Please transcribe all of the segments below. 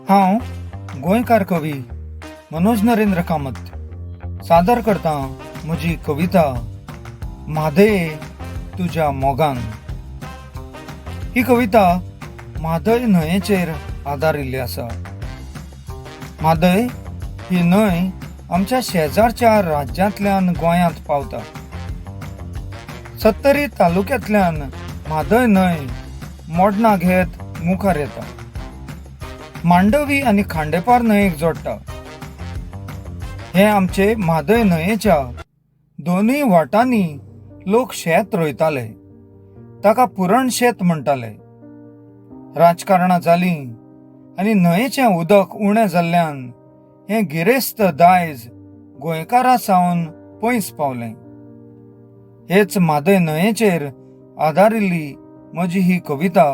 हांव गोंयकार कवी मनोज नरेंद्र कामत सादर करतां म्हजी कविता म्हादय तुज्या मोगान. ही कविता म्हादय न्हंयेचेर आदारिल्ली आसा. म्हादय ही न्हंय आमच्या शेजारच्या राज्यांतल्यान गोंयांत पावता. सत्तरी तालुक्यांतल्यान म्हादय न्हंय मोडणां घेत मुखार येता. मांडवी आनी खांडेपार न्हंयेक जोडटा. हे आमचे म्हादय न्हंयेच्या दोनूय वाटांनी लोक शेत रोयताले. ताका पुरण शेत म्हणटाले. राजकारणां जालीं आनी न्हंयेचें उदक उणें जाल्ल्यान हें गिरेस्त दायज गोंयकारां सावन पयस पावलें. हेच म्हादय न्हंयेचेर आदारिल्ली म्हजी ही कविता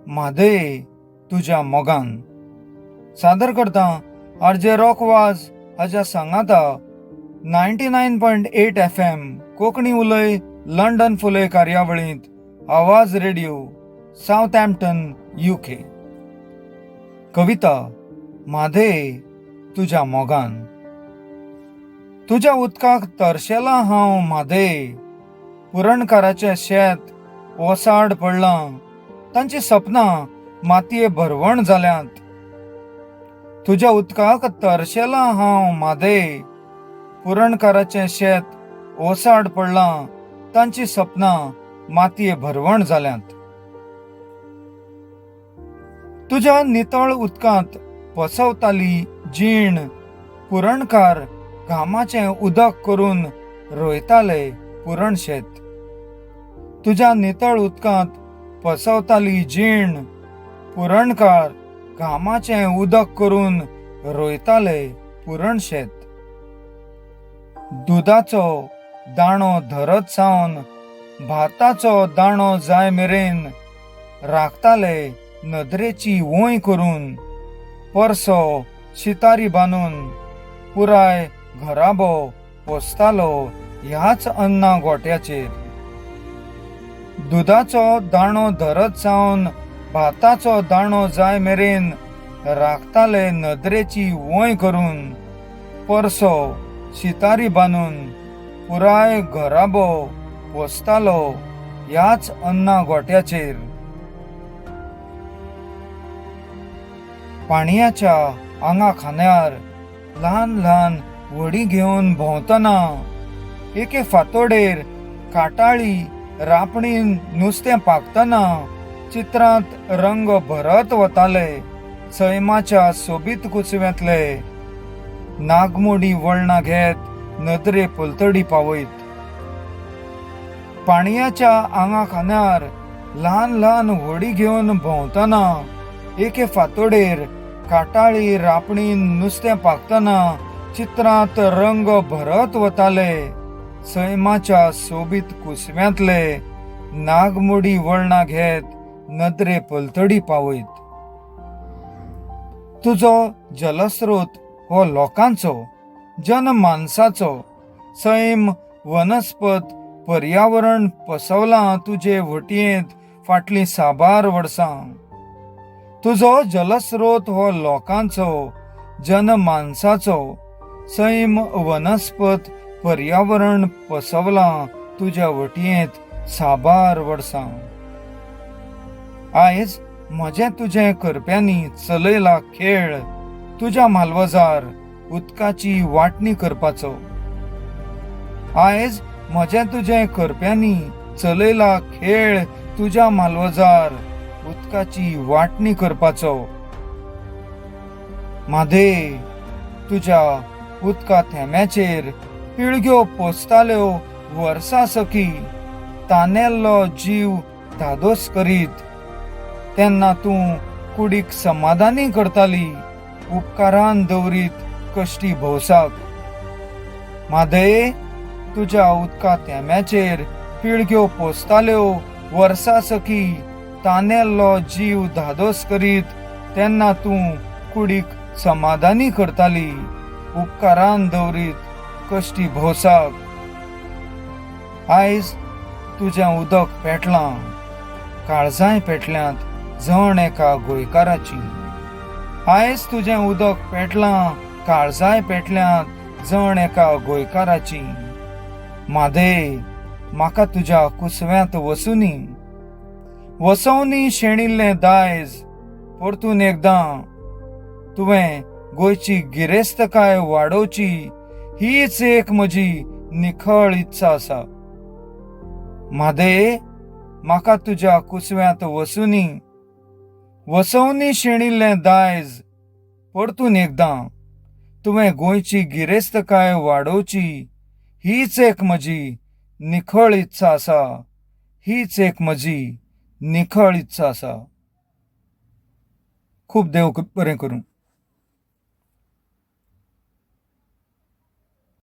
म्हादय तुज्या मोगान सादर करता आर जे रॉक वाज हाज्या सांगाता 99.8 FM Konkani उलय लंडन फुलय कार्यावळींत आवाज रेडिओ सावथहॅम्प्टन UK. कविता म्हादय तुज्या मोगान. तुज्या उदकाक तरशेलां हांव म्हादय. पुरणकाराचें शेत ओसाड पडलां, तांचीं सपनां मातये भरवण जाल्यांत. तुज्या उदकाक तरशेलां हांव म्हादय. पुरणकाराचें शेत ओसाड पडलां, तांचीं सपनां मातये भरवण जाल्यांत. तुज्या नितळ उदकांत पसवताली जीण पुरणकार घामाचें उदक करून रोयताले पुरण शेत. तुज्या नितळ उदकांत पसवताली जीण पुरणकार घामाचें उदक करून रोयताले पुरण शेत. दुदाचो दाणो धरत सावन भाताचो दाणो जाय मेरेन राखताले नदरेची वंय करून परसो शितारी बांदून पुराय घराबो पोसतालो ह्याच अन्ना गोट्याचेर. दुदाचो दाणो धरत सावन भाताचो दाणो जाय मेरेन राखताले नदरेची वंय करून परसो शितारी बांदून पुराय घराबो पोसतालो ह्याच अन्ना गोट्याचेर. पाणयाच्या आंगा खांद्यार ल्हान ल्हान व्हडीं घेवन भोंवतना एके फांतोडेर कांटाळी रांपणीन नुस्तें पागतना चित्रांत रंग भरत वताले सैमाच्या सोबीत कुसव्यांतले नागमोडी वळणां घेत नदरे पलतडी पावयत. पाणयाच्या आंगा खांद्यार ल्हान ल्हान व्हडीं घेवन भोंवतना एके फांतोडेर कांटाळी रांपणीन नुस्तें पागतना चित्रांत रंग भरत वताले सैमाच्या सोबीत कुसव्यांतले नागमोडी वळणां घेत नदरे पलतडी पावयत. तुजो जलस्रोत हो लोकांचो, जनमानसाचो, सैम, वनस्पत, पर्यावरण पसवलां तुजे व्हटयेंत फाटलीं साबार वर्सां. तुजो जलस्रोत हो लोकांचो, जनमानसाचो, सैम, वनस्पत, पर्यावरण पसवलां तुज्या व्हटयेंत साबार वर्सां. आयज म्हजें तुजें करप्यांनी चलयला खेळ तुज्या म्हालवजार उदकाची वांटणी करपाचो. आयज म्हजें तुजें करप्यांनी चलयला खेळ तुज्या म्हालवजार उदकाची वांटणी करपाचो. म्हादय तुज्या उदका थेंब्याचेर पिळग्यो पोसताल्यो वर्सां सखी, तानेल्लो जीव धादोस करीत तेन्ना तूं कुडीक समाधानी करताली, उपकारान दवरीत कश्टी भौसाक. म्हादय तुज्या उदका थेंब्याचेर पिळग्यो पोसताल्यो वर्सां सखी, तानेल्लो जीव धादोस करीत तेन्ना तूं कुडीक समाधानी करताली, उपकारान दवरीत कश्टी भौसाक. आयज तुजें उदक पेटलां, काळजांय पेटल्यांत जण एका गोंयकाराचीं. आयज तुजें उदक पेटलां, काळजाय पेटल्यांत जण एका गोंयकाराची. म्हादय, म्हाका तुज्या कुसव्यांत वसुनी. वसोवनी शेणिल्लें दायज परतून एकदां तुवें गोंयची गिरेस्तकाय वाडोवची हीच एक म्हजी निखळ इत्सा आसा. म्हादय, म्हाका तुज्या कुसव्यांत वसुनी. वसोवनी शेणिल्लें दायज परतून एकदां तुवें गोंयची गिरेस्तकाय वाडोवची हीच एक म्हजी निखळ इत्सा आसा, हीच एक म्हजी निखळ इत्सा आसा. खूब देव बरें करूं.